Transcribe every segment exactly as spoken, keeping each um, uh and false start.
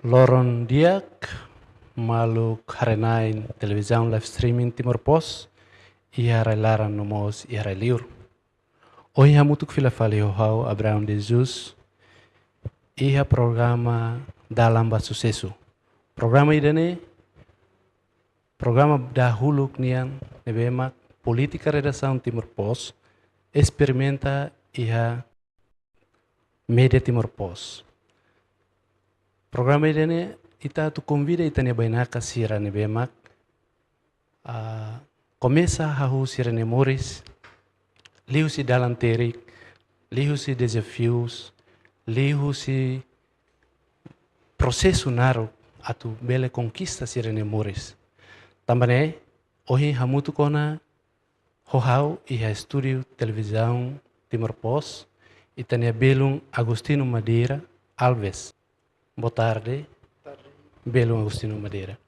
Loron di'ak, maluk haree-na'in televizaun live streaming Timor Post, iha rai-laran no mós iha rai-liur. Ohin hamutuk fila fali ho ha'u Abraham de Jesus, iha programa Dalan ba Susesu. Programa ida-ne'e, programa dahuluk nian ne'ebé mak polítika redasaun Timor Post esperimenta iha média Timor Post. Programa ida-ne'e ita atu konvida ita-nia bainaka sira ne'ebé mak, ah, komesa hahú sira-nia moris, liuhusi dalan terik, liuhusi dezafius, liuhusi prosesu naruk atu bele konkista sira-nia moris. Tanba ne'e, ohin hamutuk ona ho ha'u iha estúdiu televizaun Timor Post, ita-nia belun Agostinho Madeira Alves. Boa tarde, belun Agostinho Madeira.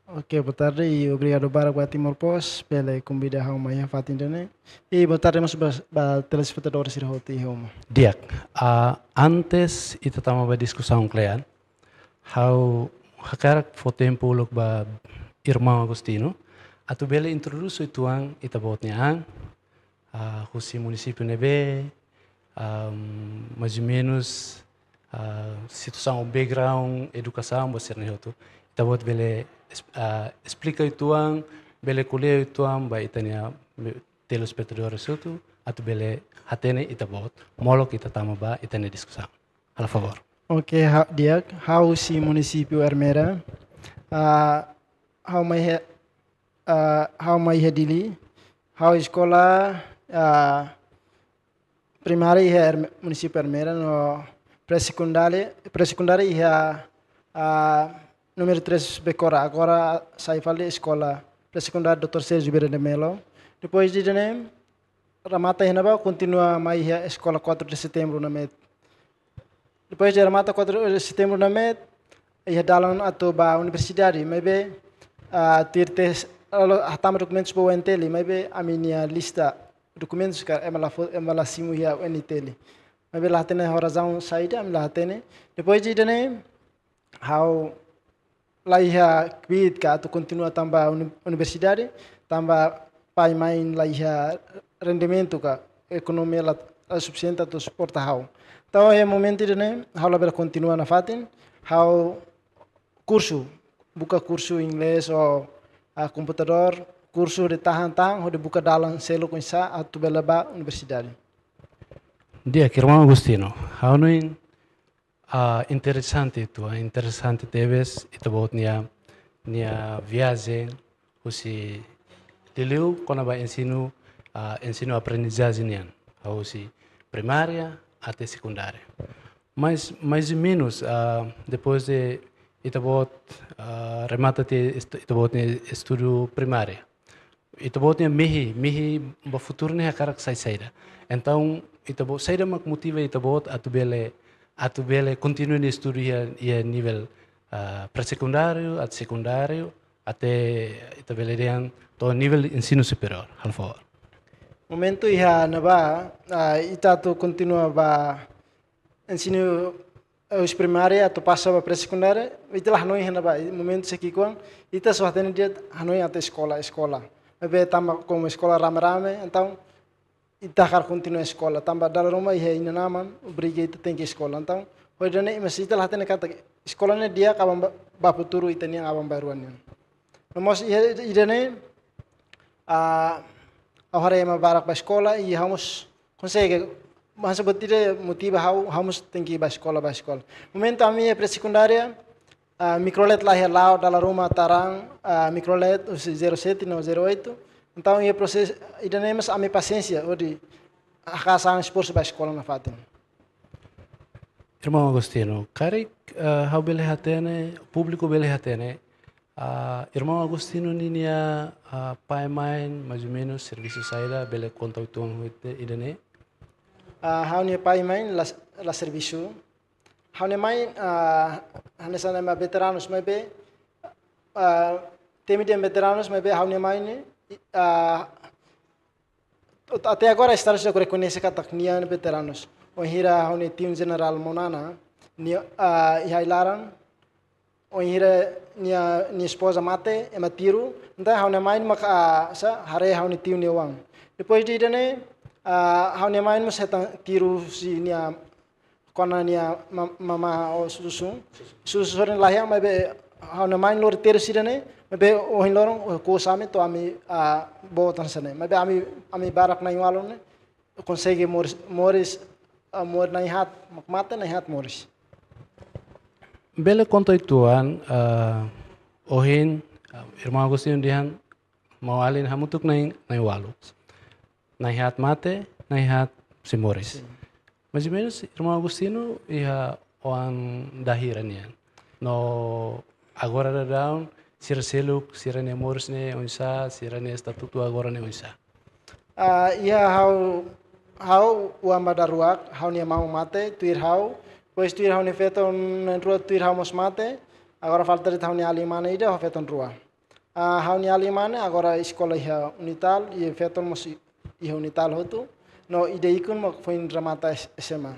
Ok, boa tarde i obrigadu barak ba Timor Post pela konvida ha'u mai iha fatin ida-ne'e. I boa tarde mós ba, ba telespetadór sira hotu iha uma. Di'ak, ah, antes ita tama ba diskusaun kle'an, ha'u hakarak fó tempu uluk ba irmaun Agostinho atu bele introdús uitoan ita-boot nia an, ah, husi munisípiu ne'ebé, ah, mais ou menus, ah, situasaun, background, edukasaun, ba sira-ne'e hotu. Ita-boot bele es-, ah, esplika uitoan, bele ko'alia uitoan ba ita-nia me-, telespetadór hotu, atu bele hatene ita-boot, molok ita tama ba ita-nia diskusaun. Halo favór. Ok, ha-, di'ak, ha'u husi munisípiu Ermera. Ah, ha'u mai iha, ah, ha'u mai iha Dili. Ha'u eskola, ah, primária iha Erme-, munisípiu Ermera no pré-sekundária, pré-sekundária iha, ah, númeru três Becora, agora sai fali eskola pré-sekundária doutór Sérgio Vieira de Mello. Depois de ne'e, remata iha ne'ebá, kontinua mai iha eskola quatro de Setembro Namet. Depois de remata quatro de Setembro Namet, iha dalan atu ba universidade, maibé, ah, tuir tes-, halo, hatama dokumentus ba U N T L, maibé ami-nia lista dokumentus ka ema la fó, ema la simu iha U N T L. Maibé la hatene ho razaun saida, ami la hatene. Depois de ida-ne'e, ha'u la iha kbiit ka atu kontinua tama ba uni-, universidade, tanba pai-main la iha rendimentu ka ekonomia la, la sufisiente atu suporta ha'u. Entaun, iha momentu ida-ne'e, ha'u labele kontinua nafatin, ha'u kursu, buka kursu inglés ou, ah, komputadór, kursu hodi tahan-tahan, hodi buka dalan seluk oinsá atu bele ba universidade. Di'ak, irmaun Agostinho, ha'u hanoin, ah, interesante uitoan, interesante tebes, ita-boot nia, nia viajen, husi liuliu kona-ba ensinu, ah, ensinu aprendizajen nian, husi primária até sekundária. Mas, mais ou menus, ah, depois de ita-boot, ah, remata tiha estu-, ita-boot nia estudu primária, ita-boot nia mehi, mehi ba futuru ne'e hakarak sai saida. Entaun, ita-boot, saida mak motiva ita-boot atu bele, atu bele kontinua nia estudu iha, iha nivel, ah, pré-sekundáriu, até sekundáriu, até ita bele dehan to'o nivel ensinu superiór, halo favór. Momentu iha ne'ebá, ah, ita atu kontinua ba ensinu, eh, husi primária atu pasa ba pré-sekundária, ita la hanoin iha ne'ebá, momentu sira ki'ikoan, ita só hatene de'it hanoin atu eskola, eskola. Maibé tanba komu eskola rame-rame, entaun ita hakarak kontinua eskola, tanba dala ruma iha inan-aman obriga ita tenke eskola. Entaun, hodi ida-ne'e, mas ita la hatene katak eskola ne'e di'ak aban ba, ba futuru ita-nian aban-bainrua nian. No mós iha ida-ne'e, ah, ha'u haree ema barak ba eskola, i ha'u mós konsege, mas buat ida motiva ha'u, ha'u mós tenke ba eskola, ba eskola. Momentu ami iha pré-sekundária, ah, mikrolet la iha la'o, dala ruma taran, ah, mikrolet husi zero sete no zero oito. Entaun, iha prosesu ida-ne'e mós ami pasiénsia, hodi hakaas an esforsu ba eskola nafatin. Irmaun Agostinho, karik, ah, ha'u bele hatene, públiku bele hatene, ah, irmaun Agostinho ninia, ah, pai-main, mais ou menus, servisu saida, bele konta uitoan ho ita ida-ne'e? Ah, ha'u-nia pai-main la, la servisu. Ha'u-nia main, ah, hanesan ema veteranus maibé, ah, temi dehan veteranus maibé ha'u-nia main ne'e, ah, até agora Estadu seidauk rekoñese katak nia veteranus. Wainhira ha'u-nia tiu Jenerál Monana, nia, ah, iha ai-laran, wainhira nia, nia espoza mate, ema tiru, entaun ha'u-nia mãe maka, ah, sa, haree ha'u-nia tiu nia oan. Depois de ida-ne'e, ah, ha'u-nia mãe mós hetan tiru husi nia, kona nia ma-, mamá ou susu. Susu sorin laiha, maibé ha'u-nia mãe lori terus ida-ne'e, maibé ohin loron, oh, ko same to ami, ah, boot hanesan ne'e. Maibé ami, ami barak na'in-ualu ne'e, konsege moris, moris, ah, moris na'in-haat, mak mate na'in-haat moris. Bele konta uitoan, ah, ohin, ah, irmaun Agostinho dehan maun-alin hamutuk na'in, na'in-ualu. Na'in-haat mate, na'in-haat sei moris. Sin. Mais ou menus, irmaun Agostinho iha oan ida hira nian. No agora daudaun, sira seluk, sira-nia moris ne'e oinsá, sira-nia estatutu agora ne'e oinsá. Ah, iha ha'u, ha'u oan ba daruak, ha'u-nia maun mate, tuir ha'u, depois tuir ha'u-nia feton na'in-rua tuir ha'u mós mate, agora falta de'it ha'u-nia alin mane ida, ho feton rua. Ah, ha'u-nia alin mane agora eskola iha Unital, i feton mós i-, iha Unital hotu, no ida ikun mak foin remata S-, S M A.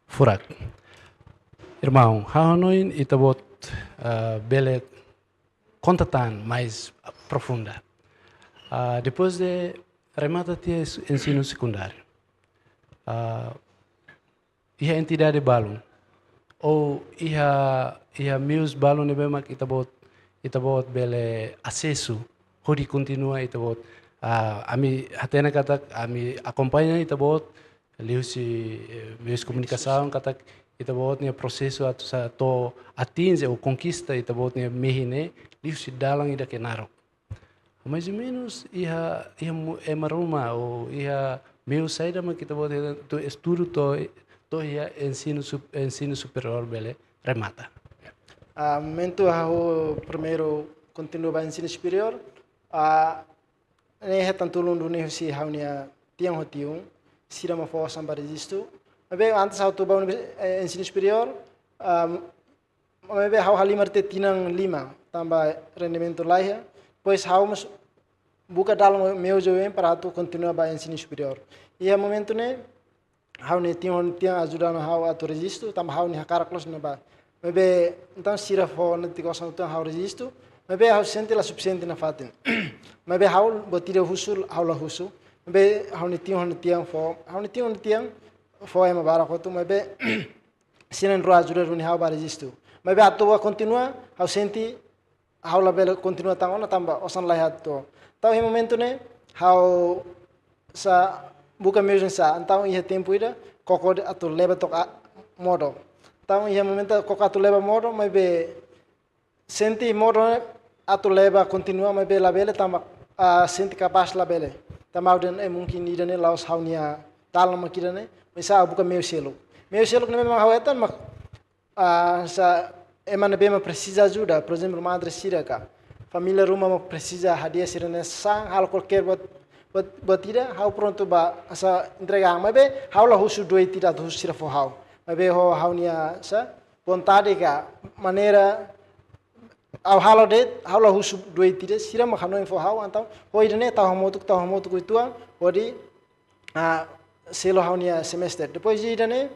Furak. Irmaun, ha'u hanoin ita-boot, ah, bele konta tan mais profunda. Ah, depois de remata tiha es-, ensinu sekundáriu, ah, iha entidade balun, ou iha, iha meius balun ne'ebé mak ita-boot, ita-boot bele asesu, hodi kontinua ita-boot, ah, ami hatene katak, ami akompaña ita-boot, liuhusi, eh, meius komunikasaun, katak ita-boot nia prosesu atu sa to'o atinje ou konkista ita-boot nia mehi ne'e, liuhusi dalan ida ke naruk. Mais ou menus, iha, iha mu-, ema ruma, ou iha meiu saida mak ita-boot atu estudu to'o, to'o iha ensinu sup-, ensinu superiór bele remata. Ah, momentu ha'u primeiru kontinua ba ensinu superiór, ah, ne'e hetan tulun duni husi ha'u-nia tian ho tiun, sira mak fó osan ba rejistu. Maibé antes ha'u atu ba univers-, eh, ensinu superiór, ah, maibé ha'u halimar tiha tinan lima, tanba rendimentu laiha, depois ha'u mós buka dalan meiu joven para atu kontinua ba ensinu superiór. Iha momentu ne'e, ha'u-nia tian, tian ajuda ona ha'u atu rejistu, tanba ha'u-nia hakarak loos ne'ebá. Maibé, entaun sira fó ona tiha osan atu ha'u rejistu, maibé ha'u sente la sufisiente nafatin. Maibé ha'u buat ida husu, ha'u la husu. Maibé ha'u-nia tian, ha'u-nia tian fó, ha'u-nia tian, ha'u-nia tian fó ema barak hotu, maibé sira na'in-rua ajuda duni ha'u ba rejistu. Maibé atu ba kontinua, ha'u sente ha'u labele kontinua tan ona tanba osan laiha atu. Entaun iha momentu ne'e, ha'u sa buka meius oinsá, entaun iha tempu ida, koko de'it atu leba to'o modo. Entaun iha momentu koko atu leba modo, maibé sente modo ne'e atu leba kontinua, maibé labele tanba, ah, sente kapás labele. Tanba ha'u dehan, eh, mungkin ida-ne'e la'ós ha'u-nia dalan mak ida-ne'e, mais ha'u buka meiu seluk. Meiu seluk ne'e memang ha'u hetan mak, ah, sa ema ne'ebé mak presiza ajuda, por ezemplu, madre sira ka família ruma mak presiza hadi'a sira-nia sasán, halo kualkér buat, buat, buat ida, ha'u prontu ba sa entrega. Maibé ha'u la husu duit ida atu husu sira fó ha'u. Maibé ho ha'u-nia sa vontade ka maneira ha'u halo de'it, ha'u la husu duit ida, sira mak hanoin fó ha'u, entaun ho ida-ne'e tau hamutuk, tau hamutuk uitoan, hodi, ah, selu ha'u-nia semester. Depois de ida-ne'e,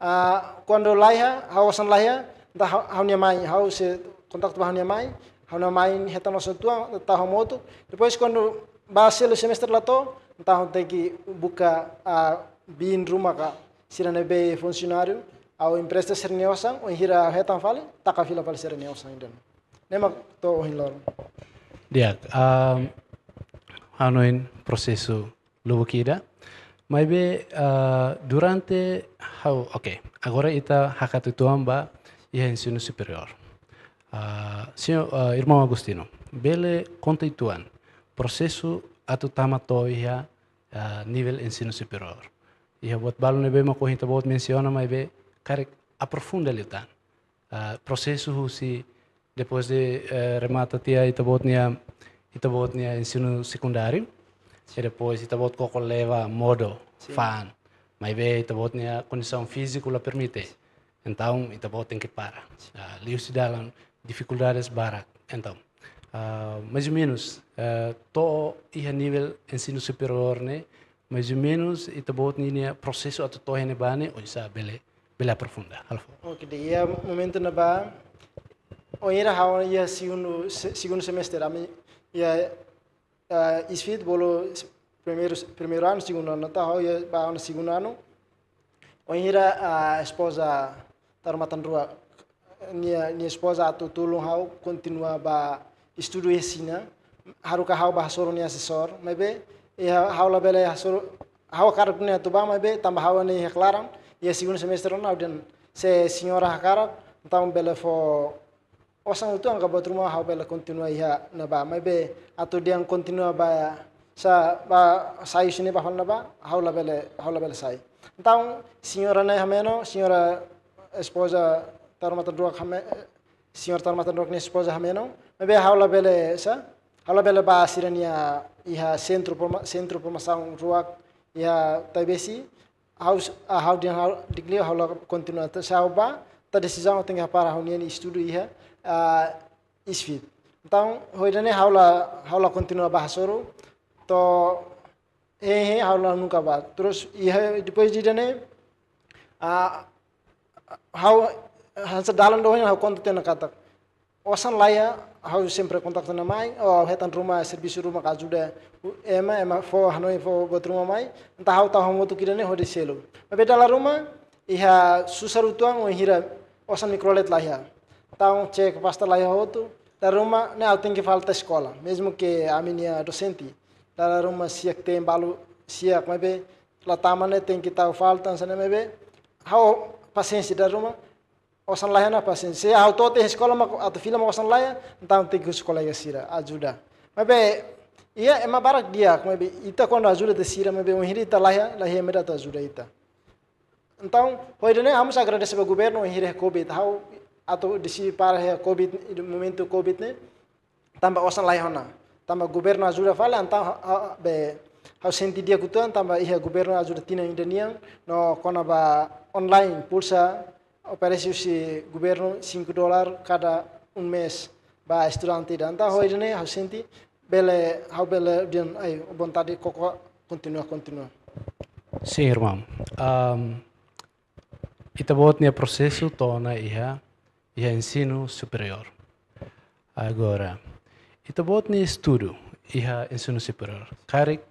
ah, kuandu laiha, ha'u osan laiha, entaun ha'u, ha'u-nia mãe, ha'u sei kontaktu ba ha'u-nia mãe, ha'u-nia mãe hetan osan uitoan, tau hamutuk. Depois kuandu ba selu semester la to'o, entaun ha'u tenke buka, ah, biin ruma ka sira ne'ebé funsionáriu, ha'u empresta sira-nia osan, wainhira hetan fali, taka fila fali sira-nia osan ida-ne'e. Ne'e mak to'o ohin loron. Di'ak, ah, hanoin prosesu lubuk ida. Maibé, ah, durante ha'u, oke, agora ita hakat uitoan ba iha ensinu superiór. Ah, señór, ah, irmaun Agostinho, bele konta uitoan prosesu atu tama to'o iha, ah, nivel ensinu superiór. Iha buat balun ne'ebé mak ohin ita-boot mensiona, maibé karik aprofunda liután. Ah, prosesu husi depois de, eh, remata tiha ita-boot nia, ita-boot nia ensinu sekundáriu, i depois ita-boot koko leba modo, sin, fa'an. Maibé ita-boot nia kondisaun fíziku la permite. Entaun ita-boot tenke para. Ah, liuhusi dalan difikuldades barak. Entaun, ah, mais ou menus, eh, to'o iha nivel ensinu superiór ne'e, mais ou menus ita-boot ninia prosesu atu to'o iha ne'ebá ne'e, oinsá bele, bele aprofunda, halo favór. Oke, de iha momentu ne'ebá, Wainhira ha'u iha segundu, se-, segundu semestre, ami iha, ah, ISFIT bolu se-, primeiru, primeiru anu, segundu anu, entaun ha'u iha ba ona segundu anu. Wainhira, ah, espoza Taur Matan Ruak, nia, nia espoza atu tulun ha'u kontinua ba estudu iha Xina, haruka ha'u ba hasoru nia asesór, maibé, iha ha'u labele hasoru, ha'u hakarak duni atu ba, maibé, tanba ha'u-nia iha klaran, iha segundu semestre ona, ha'u dehan se señora hakarak, entaun bele fó osan uitoan ka buat ruma ha'u bele kontinua iha ne'ebá. Maibé atu dehan kontinua ba sa ba sai husi ne'e ba fali ne'ebá, ha'u labele, ha'u labele sai. Entaun, señora ne'e hameno, señora espoza Taur Matan Ruak hame-, señora Taur Matan Ruak nia espoza hameno. Maibé ha'u labele sa, ha'u labele ba sira-nia iha sentru forma-, sentru formasaun ruak iha Taibesi. Ha'u s-, ah, ha'u dehan ha'u di'ak liu ha'u la kontinua. Entaun se ha'u ba, entaun desizaun ha'u tenke hapara ha'u-nia estudu iha, ah, ISFIT. Entaun, ho ida-ne'e ha'u la, ha'u la kontinua ba hasoru, to'o, he, he, ha'u la nunka ba. Terus, iha, depois de ida-ne'e, ah, ha'u, hanesan dalan dohin ha'u konta tiha ona katak osan laiha, ha'u sempre kontaktu ona mai, ou hetan ruma, servisu ruma ka ajuda ema, ema fó hanoin fó buat ruma mai, entaun ha'u tau hamutuk ida-ne'e hodi selu. Maibé dala ruma, iha susar uitoan wainhira osan mikrolet laiha. Entaun cek pasta laiha hotu, dala ruma ne'e ha'u tenke falta eskola, mezmu ke ami-nia dosente. Dala ruma siak-teen balu siak maibé la tama ne'e tenke tau falta, hanesan ne'e maibé, ha'u pasiénsia dala ruma, osan laiha ona pasiénsia. Se ha'u to'o tiha eskola mak atu fila mak osan laiha, entaun tenke husu kolega sira ajuda. Maibé, iha ema barak di'ak, maibé ita kuandu ajuda tiha sira, maibé wainhira ita laiha, laiha ema ida atu ajuda ita. Entaun, ho ida-ne'e ha'u mós agradese ba governu wainhira covid, ha'u atu deside para iha covid, iha momentu covid ne'e, tanba osan laiha ona. Tanba governu ajuda fali, entaun ha-, ha-, be, ha'u sente di'ak uitoan, tanba iha governu ajuda tinan ida nian, no kona-ba online, pulsa, oferese husi governu cinco dólar kada um mês ba estudante ida. Entaun, ho ida-ne'e, ha'u sente, bele, ha'u bele dehan, ai, vontade koko kontinua, kontinua. Sin, irmaun. Am, ita-boot nia prosesu to'o ona iha, iha ensinu superiór. Agora, ita-boot nia estudu iha ensinu superiór. Karik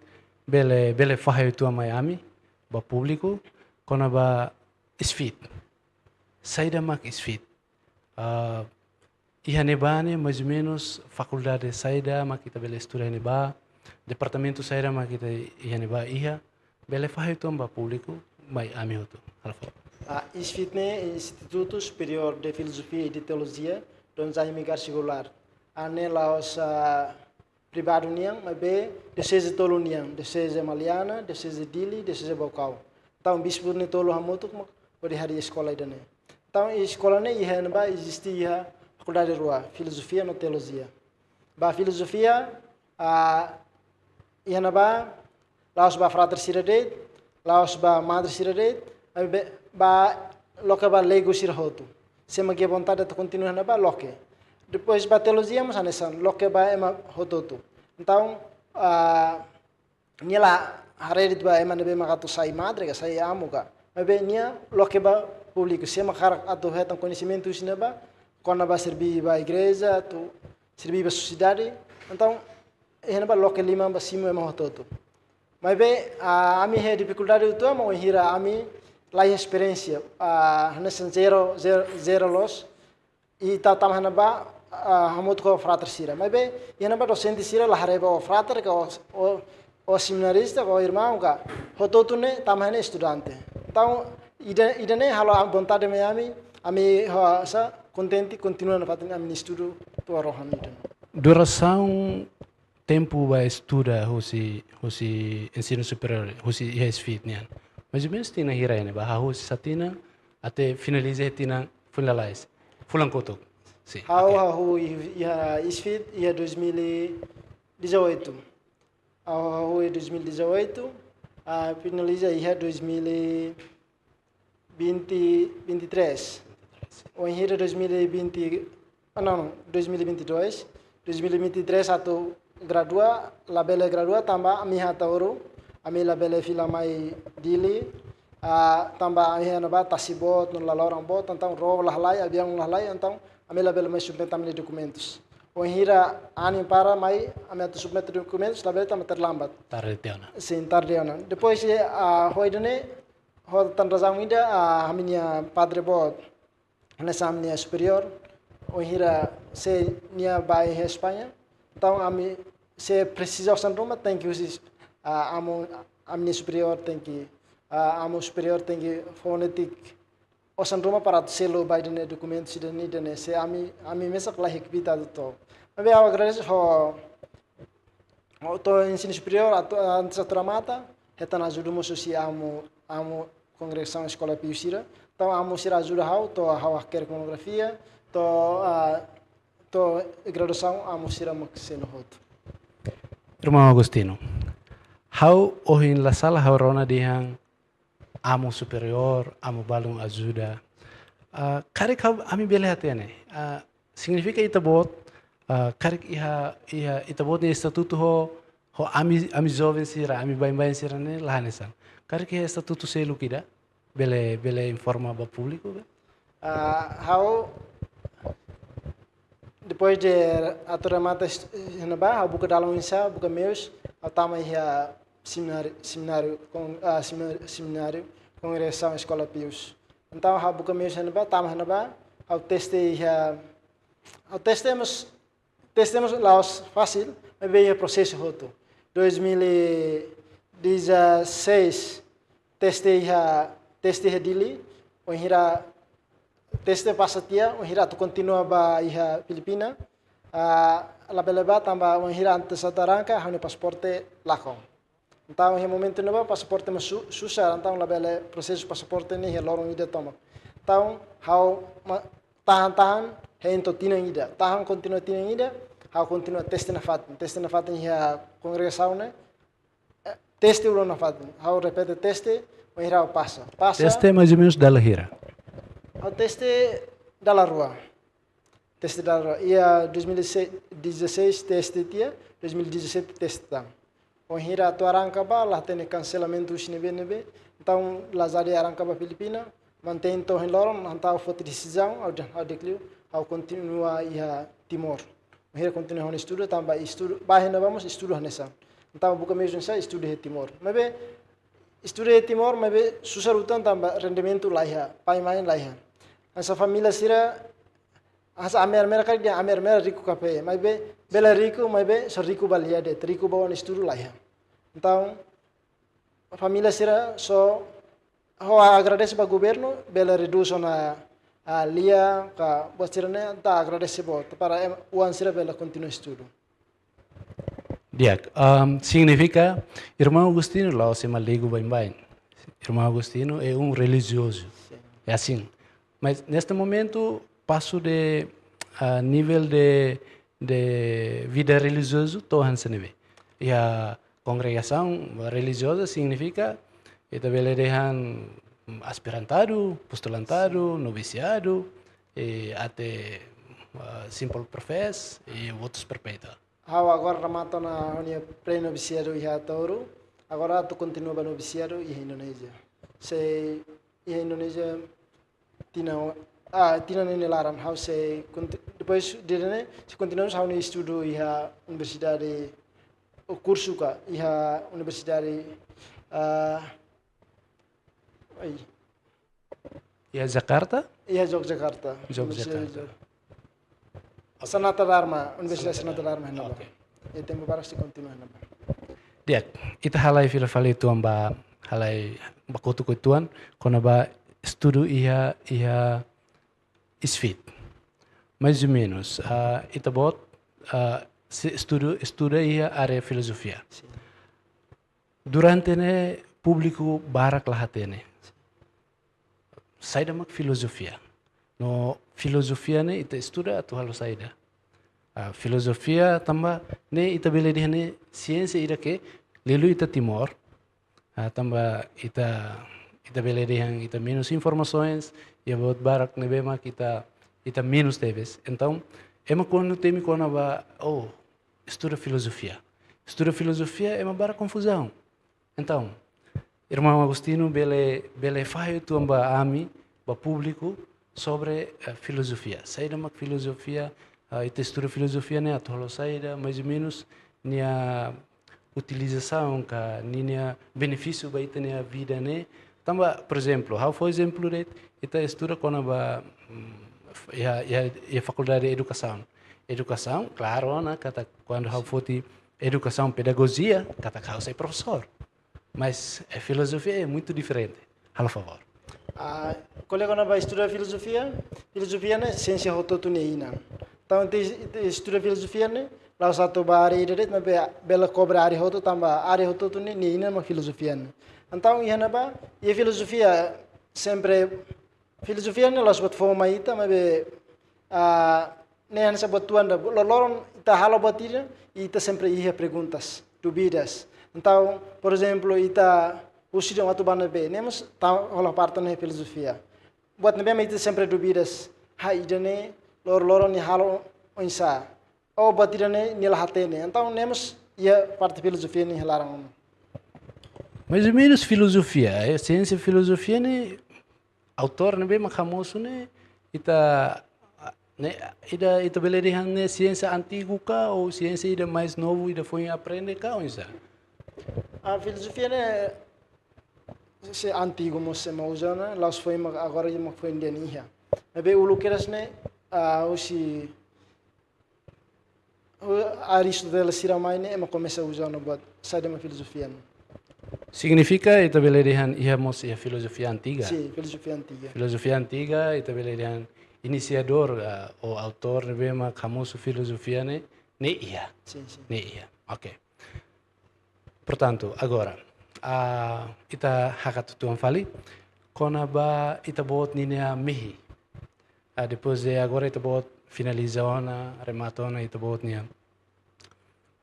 bele, bele fahe uitoan mai ami, ba públiku, kona-ba ISFIT. Saida mak ISFIT. Ah, iha ne'ebá ne'e, mais ou menos, fakuldade saida mak ita bele estuda iha ne'ebá, departamentu saida mak ita iha ne'ebá iha, bele fahe uitoan ba públiku, mai ami hotu. Halo fali. Ah, ISFIT ne'e, Instituto Superior de Filosofia e de Teologia, Dom Jaime Garcia Goulart. Ah, ne'e la'ós, ah, privadu nian, maibé dioseze tolu nian, dioseze Maliana, dioseze Dili, dioseze Baucau. Entaun, bispu ne'e tolu hamutuk mak hodi harii eskola ida-ne'e. Entaun, eskola ne'e iha ne'ebá eziste iha fakuldade rua, filozofia no teolojia. Ba filozofia, ah, iha ne'ebá, la'ós ba frater sira de'it, la'ós ba madre sira de'it, maibé ba loke ba leigu sira hotu. Sé mak iha vontade atu kontinua iha ne'ebá, loke. Depois ba teolojia mós hanesan, loke ba ema hotu-hotu. Entaun, ah, nia la haree de'it ba ema ne'ebé mak atu sai madre ka, sai amu ka. Maibé nia loke ba públiku, sé mak hakarak atu hetan koñesimentu husi ne'ebá, kona-ba serbí ba igreja, atu serbí ba sosiedade. Entaun, iha ne'ebá loke liman ba simu ema hotu-hotu. Maibé, ah, ami iha difikuldade uitoan mak wainhira ami laiha esperiénsia, ah, hanesan zero, zero, zero loos, i ita tama iha ne'ebá, ah, hamutuk ho frater sira. Maibé, iha ne'ebá dosente sira la haree ba ó frater ka ó, ó, ó seminarista ka ó irmaun ka, hotu-hotu ne'e tama iha ne'e estudante. Entaun, ida, ida-ne'e halo vontade mai ami, ami ho sa kontente kontinua nafatin ami-nia estudu to'o rohan ida. Durasaun tempu ba estuda husi, husi ensinu superiór, husi iha ISFIT nian. Mais ou menos tinan hira ne'e, ba hahú husi sá tinan, até finaliza tinan fulan lalais. Fulan kotuk. Sin. Ha'u, oke. Hahú i-, iha ISFIT, iha dois mil e dezoito. Ha'u, hahú iha dois mil e dezoito, ah, finaliza iha dois mil e vinte, vinte e três. Wainhira dois mil e vinte, ah, não, não, dois mil e vinte e dois. Dois mil e vinte e três atu gradua, labele gradua, tanba ami iha Ataúro, ami labele fila mai Dili, ah, tanba ami iha ne'ebá tasi boot, no laloran boot, entaun ró la halai, aviaun la halai, entaun ami labele mai submete ami-nia dokumentus. Wainhira anin para mai, ami atu submete dokumentus, labele tanba terlambat. Tarde tiha ona. Sin, tarde ona. Depois, eh, ah, ho ida-ne'e, ho tan razaun ida, ah, ami-nia padre boot, hanesan ami-nia superiór, wainhira sé nia bá iha España. Entaun ami, se presiza osan ruma, tenke husi, ah, amu, ami-nia superiór tenke, ah, amu superiór tenke fó netik osan ruma para atu selu ba ida-ne'e dokumentu sira-ne'e, ida-ne'e, se ami, ami mesak la iha kbiit atu to'o. Maibé ha'u agradese ho, ho to'o ensinu superiór atu, antes atu remata, hetan ajuda mós husi amu, amu kongregasaun Eskola Pius sira. Entaun amu sira ajuda ha'u, to'o ha'u hakerek monografia, to'o, ah, to'o graduasaun amu sira mak selu hotu. Irmaun Agostinho, ha'u ohin la sala ha'u rona dehan amu superiór, amu balun ajuda. Ah, karik ha'u, ami bele hatene. Ah, signifika ita-boot, ah, karik iha, iha ita-boot nia estatutu ho, ho ami, ami joven sira, ami baibain sira-ne'e la hanesan. Karik iha estatutu seluk ida, bele, bele informa ba públiku, ka? Ah, ha'u, depois de atu remata est-, iha ne'ebá, ha'u buka dalan oinsá, buka meius, ha'u tama iha semináriu, semináriu, kon-, ah, semináriu, semináriu, kongregasaun Eskola Pius. Entaun, ha'u buka meius iha ne'ebá, tama iha ne'ebá, ha'u teste iha, ha'u teste mós, teste mós la'ós fasil, maibé iha prosesu hotu. Dois mil e dezasseis, teste iha, teste iha Dili, wainhira teste pasa tiha, wainhira atu kontinua ba iha Filipina, ah, labele bá tanba wainhira antes atu arranka, ha'u-nia pasaporte lakon. Entaun, iha momentu ne'ebá pasaporte mós su-, susar, entaun labele prosesu pasaporte ne'e iha loron ida tomak. Entaun, ha'u ma-, tahan-tahan, hein to'o tinan ida. Tahan kontinua tinan ida, ha'u kontinua teste nafatin. Teste nafatin iha kongregasaun ne'e, eh, teste uluk nafatin. Ha'u repete teste, wainhira ha'u pasa. Pasa. Teste mais ou menos dala hira? Ha'u teste dala rua. Teste dala rua. Iha dois mil e dezasseis teste tiha, dois mil e dezassete teste tan. Wainhira atu arranka bá, la hatene kanselamentu husi ne'ebé-ne'ebé. Entaun, la jadi arranka bá Filipina, mantein to'o ohin loron, entaun ha'u foti desizaun, ha'u dehan, ha'u dekliu, ha'u kontinua iha Timor. Wainhira kontinua ha'u-nia estudu, tanba estudu, bá iha ne'ebá mós estudu hanesan. Entaun, buka meius oinsá estudu iha Timor. Maibé, estudu iha Timor, maibé susar uitoan tanba rendimentu la iha, pai-mãe la iha. Hanesan família sira, hanesan Amer-Amer karik dehan Amer-Amer riku kafé, maibé, bele riku, maibé, só riku ba lia de'it, riku ba oan estudu la iha. Entaun, família sira só, ha'u agradese ba governu, bele redús ona, ah, lia, ka, buat sira-ne'e, entaun agradese boot, para ema, oan sira bele kontinua estudu. Di'ak, ahm, signifika, Irmaun Agostinho la'ós ema leigu baibain. Irmaun Agostinho é um religioso. Sin. É assim. Mas neste momento, passo de, ah, nível de, de vida religioso, to'o hanesan ne'ebé. Iha kongregasaun relijioza signifika, ita bele dehan aspirantadu, postulantadu, novisiadu, e até, ah, simple profess, e outros perpétua. Ha'u agora remata ona ha'u-nia pré-novisiadu iha Touro. Agora atu kontinua ba novisiadu iha Indonézia. Se iha Indonézia tinan, ah, tinan ne'e nia laran ha'u sei konti-, depois de ne'e, sei kontinua ha'u-nia estudu iha universidade, ou kursu ka, iha universidade, ah, ai. Iha Jakarta? Iha Yogyakarta. Yogyakarta. Universidade Jog-, Sanata Dharma, Universidade Sanata Dharma, Sanata Dharma, ne'ebá. Oke. E tempu barak sei kontinua ne'ebá. Di'ak, ita halai fila fali uitoan ba, halai ba kotuk uitoan, kona-ba estudu iha, iha SFIT. Mais ou menos, ah, ita-boot, ah, sei estudu, estuda iha área filozofia. Sin. Durante ne'e públiku barak la hatene saida mak filozofia. No filozofia ne'e ita estuda atu halo saida. Ah, filozofia tanba ne'e ita bele dehan ne'e siénsia ida ke liuliu ita Timor. Ah, tanba ita, ita bele dehan ita menus informasoens, iha buat barak ne'ebé mak ita, ita menus tebes. Entaun, ema kuandu temi kona-ba, oh, estuda filozofia. Estuda filozofia ema barak konfuzaun. Entaun, Irmaun Agostinho bele, bele fahe uitoan ba ami, ba públiku, sobre, eh, filozofia. Saida mak filozofia, ah, ita estuda filozofia ne'e atu halo saida, mais ou menus, nia utilizasaun ka ninia benefísiu ba ita-nia vida ne'e. Tanba, por ezemplu, ha'u fó ezemplu de'it, ita estuda kona-ba, mm, iha, iha, iha fakuldade edukasaun. Edukasaun, klaru, ona, katak kuandu ha'u foti edukasaun pedagojia, katak ha'u sai profesór. Mas, eh, filozofia é muito diferente. Halo favór. Ah, kolega, kona-ba estuda filozofia, filozofia ne'e siénsia hotu-hotu nia inan. Entaun, ita, ita estuda filozofia ne'e, la'ós atu ba área ida de'it, maibé bele kobre área hotu, tanba área hotu-hotu ne'e, nia inan mak filozofia ne'e. Entaun, iha ne'ebá, iha filozofia sempre, filozofia ne'e la'ós buat fó mai ita, maibé, ah, ne'e hanesan buat tuan ida, loroloron ita halo buat ida, ita sempre iha perguntas, dúvidas. Entaun, por ezemplu, ita husi duni atu ba ne'ebé, ne'e mós ta hola parte iha filozofia. Buat ne'ebé mak ita sempre dúvidas, ah, ida-ne'e loroloron nia halo oinsá. Ou buat ida-ne'e nia la hatene. Entaun, ne'e mós iha parte filozofia nia laran ona. Mais ou menus filozofia, eh, siénsia filozofia ne'e, autór ne'ebé mak hamosu ne'e, ita, ne'e, ida, ita bele dehan ne'e siénsia antigu ka, ou siénsia ida mais novu, ida foin aprende ka, oinsá? Ah, filozofia ne'e, se antigu mós ema uza ona, la'ós foin mak agora mak foin dehan iha. Maibé uluk kedas ne'e, ah, husi, hu-, Aristóteles sira mai ne'e ema komesa uza ona buat saida mak filozofia ne'e. Signifika ita bele dehan iha mós iha filozofia antiga? Sin, filozofia antiga. Filozofia antiga, ita bele dehan inisiadór, ah, ou autór ne'ebé mak hamosu filozofia ne'e, ne'e iha. Sin, sin. Ne'e iha. Oke. Portantu, agora, ah, ita hakat uitoan fali, kona-ba ita-boot ninia mehi. Ah, depois de agora ita-boot finaliza ona, remata ona ita-boot nia,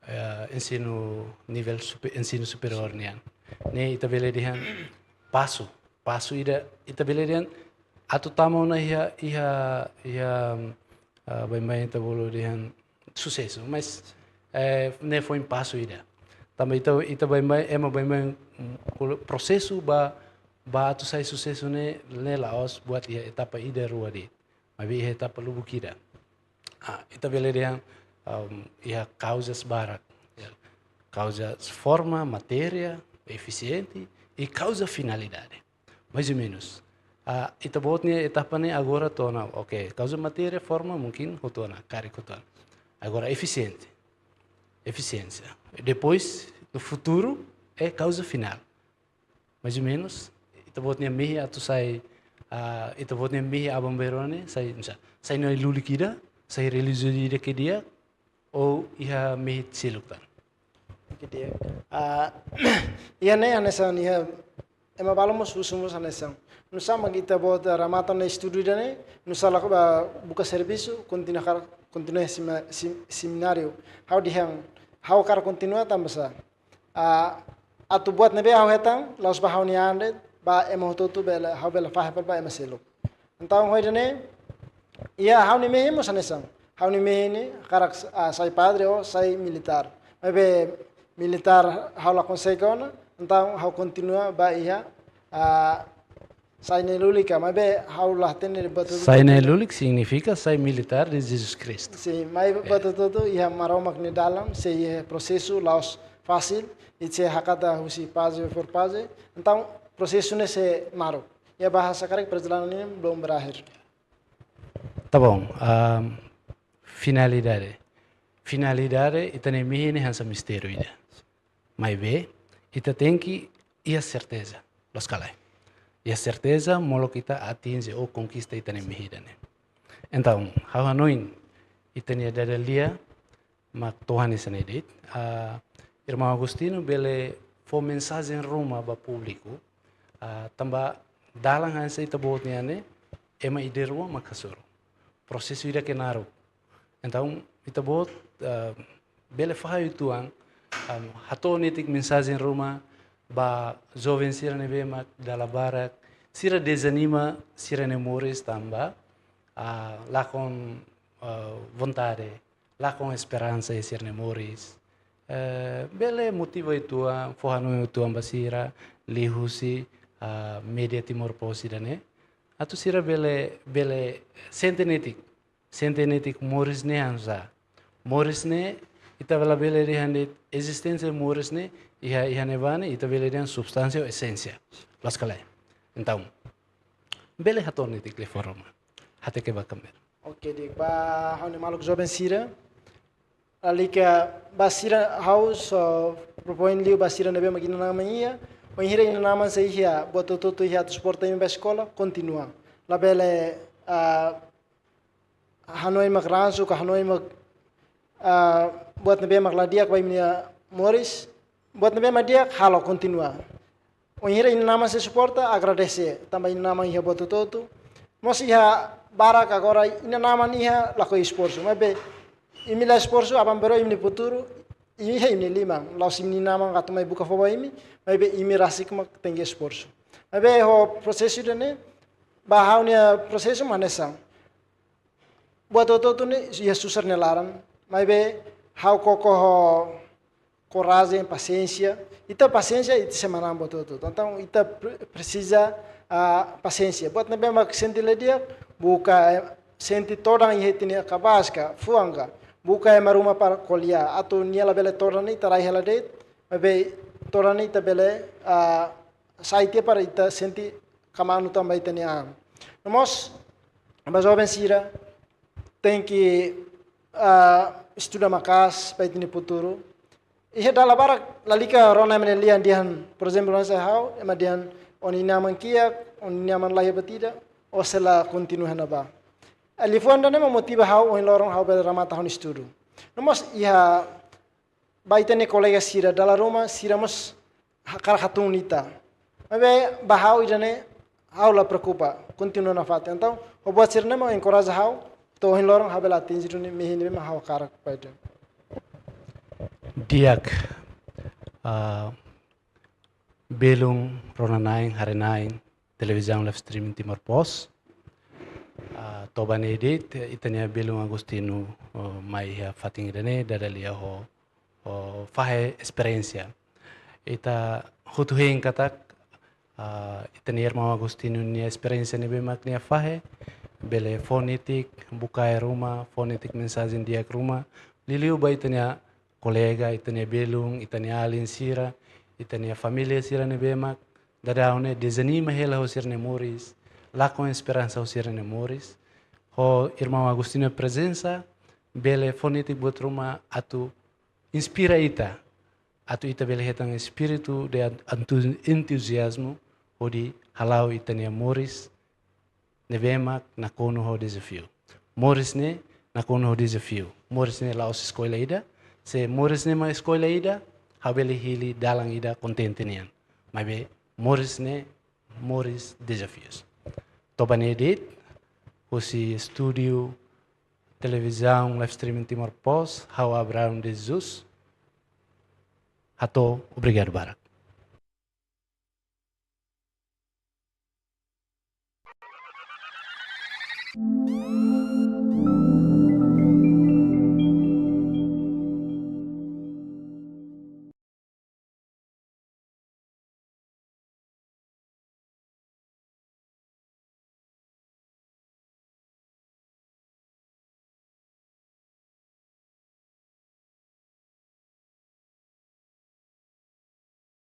eh, ensinu nivel supe-, ensinu superiór nian. Ne'e ita bele dehan pasu, pasu ida, ita bele dehan atu tama ona iha, iha, iha, ah, baibain ita bolu dehan susesu, mas, eh, ne'e foin pasu ida. Tanba ita, ita baibain, ema baibain, mm, kul-, prosesu ba, ba atu sai susesu ne'e, ne'e la'ós buat iha etapa ida rua de'it. Maibé iha etapa lubuk ida. Ah, ita bele dehan, um, iha kauzas barak. Ya. Kauzas forma, matéria, efisiente, i kauza finalidade. Mais ou menus. Ah, ita-boot nia etapa ne'e agora to'o ona, oke, kauza matéria, forma, mungkin hotu ona, karik hotu ona. Agora efisiente. Efisiénsia. Depois, no futuru, é kauza finál. Mais ou menus, ita-boot nia mehi atu sai, ah, ita-boot nia mehi aban-bainrua ne'e, sai, oinsá, sai na'i-lulik ida, sai relijiozu ida ke di'ak, ou iha mehi seluk tan? Ke di'ak. Ah, iha ne'e hanesan, iha ema balu mós husu mós hanesan. Nusá mak ita-boot remata ona estudu ida-ne'e, nusá la, ah, buka servisu, kontinua kar-, kontinua sema-, sem-, semináriu. Ha'u dehan, ha'u hakarak kontinua tanbasá? Ah, atu buat ne'ebé ha'u hetan, la'ós ba ha'u-nia an de'it, ba ema hotu-hotu bele, ha'u bele fahe fali ba ema seluk. Entaun, ho ida-ne'e, iha ha'u-nia mehi mós hanesan. Ha'u-nia mehi ne'e hakarak, ah, sai padre ou sai militár. Maibé militár ha'u la konsege ona, entaun ha'u kontinua ba iha, ah, sai na'i-lulik ka, maibé ha'u la hatene buat hotu-hotu. Sai na'i-lulik signifika sai militár de Jesus Cristo. Sin, maibé buat hotu-hotu iha Maromak nia dalan, sei iha prosesu, la'ós fasil, i sei hakat husi faze por faze. Entaun, prosesu ne'e sei naruk. Iha bahasa karik perjalanan ini belum berakhir. Tá bom, ah, finalidade. Finalidade, ita-nia mehi ne'e hanesan mistériu ida. Maibé, ita tenke iha serteza, loos ka lae? Iha serteza, molok ita atinje ou konkista ita-nia mehi ida-ne'e. Entaun, ha'u hanoin, ita-nia dada lia, mak to'o hanesan ne'e de'it. Ah, Irmaun Agostinho bele fó mensajen ruma ba públiku, ah, tanba dalan hanesan ita-boot nian ne'e, ema ida rua mak hasoru. Prosesu ida ke naruk. Entaun, ita-boot, ah, bele fahe uitoan, ah, hato'o netik mensajen ruma ba joven sira ne'ebé mak dala barak, sira dezanima sira-nia moris tanba, ah, lakon, ah, vontade, lakon esperansa iha sira-nia moris. Eh, bele motiva uitoan, fó hanoin uitoan ba sira, liuhusi, ah, média Timor Post ida-ne'e. atu sira bele, bele sente netik, sente netik moris ne'e hanesan sá. Moris ne'e, ita labele dehan de'it ezisténsia moris ne'e iha, iha ne'ebá ne'e, ita bele dehan substánsia ou esénsia. Loos ka lae? Entaun, bele hato'o netik liafuan ruma. Hateke ba kámera. Oke, di'ak, ba ha'u-nia maluk joven sira. Lalika ba sira, ha'u só propoin liu ba sira ne'ebé mak inan-aman iha. Wainhira inan-aman sei iha buat hotu-hotu iha atu suporta imi ba eskola, kontinua. Labele, ah, hanoin mak ransu ka hanoin mak, ah, buat ne'ebé mak la di'ak ba imi-nia moris. Buat ne'ebé mak di'ak, halo, kontinua. Wainhira inan-aman sei suporta, agradese, tanba inan-aman iha buat hotu-hotu. Mós iha barak agora inan-aman iha lakohi esforsu. Maibé imi la esforsu, aban-bainrua imi-nia futuru iha imi-nia liman. La'ós imi-nia inan-aman atu mai buka fó ba imi, maibé imi rasik mak tenke esforsu. Maibé ho prosesu ida-ne'e, ba ha'u-nia prosesu mak hanesan. Buat hotu-hotu ne'e iha susar nia laran, maibé ha'u koko ho korajen, pasiénsia. Ita pasiénsia, ita sei manán buat hotu-hotu. Entaun, ita pre-, presiza, ah, pasiénsia. Buat ne'ebé mak sente la di'ak, buka, eh, sente todan iha ita-nia kabaas ka, fuan ka. Buka ema ruma para ko'alia. Atu nia labele todan ne'e ita rai hela de'it, maibé todan ne'e ita bele, ah, sai tiha para ita sente kamanu tan ba ita-nia an. No mós, ba joven sira, tenke, ah, estuda maka'as ba ita-nia futuru. Iha dala barak lalika rona ema nia lian dehan, por ezemplu, hanesan ha'u, ema dehan, ó-nia inan-aman kiak, ó-nia inan-aman laiha buat ida, ó sei la kontinua iha ne'ebá. Liafuan ida-ne'e mak motiva ha'u, ohin loron ha'u bele remata ha'u-nia estudu. No mós iha ba ita-nia kolega sira dala ruma, sira mós hakarak hatún ita. Maibé ba ha'u ida-ne'e, ha'u la preokupa, kontinua nafatin. Entaun, ho buat sira-ne'e mak enkoraja ha'u, to'o ohin loron ha'u bele atinje duni mehi ne'ebé mak ha'u hakarak ba ida. Di'ak, ah, belun rona-na'in, haree-na'in, televizaun live streaming Timor Post. Ah, to'o ba ne'e de'it, ita-nia belun Agostinho, oh, mai iha fatin ida-ne'e, dada lia ho, ho fahe esperiénsia. Ita hotu hein katak, ah, ita-nia irmaun Agostinho nia esperiénsia ne'ebé mak nia fahe, bele fó netik bukae ruma, fó netik mensajen di'ak ruma, liuliu ba ita-nia kolega, ita-nia belun, ita-nia alin sira, ita-nia família sira ne'ebé mak daudaun ne'e dezanima hela ho sira-nia moris, lakon esperansa ho sira-nia moris. Ho irmaun Agostinho nia prezensa, bele fó netik buat ruma atu inspira ita, atu ita bele hetan espíritu de an-, antu-, entuziazmu, hodi hala'o ita-nia moris ne'ebé mak nakonu ho dezafiu. Moris ne'e nakonu ho dezafiu. Moris ne'e la'ós eskola ida. Se moris ne'e mak eskola ida, ha'u bele hili dalan ida kontente nian. Maibé moris ne'e moris dezafius. To'o ba ne'e de'it, husi estúdiu televizaun live streaming Timor Post, ha'u Abraham de Jesus. Hato'o, obrigadu barak.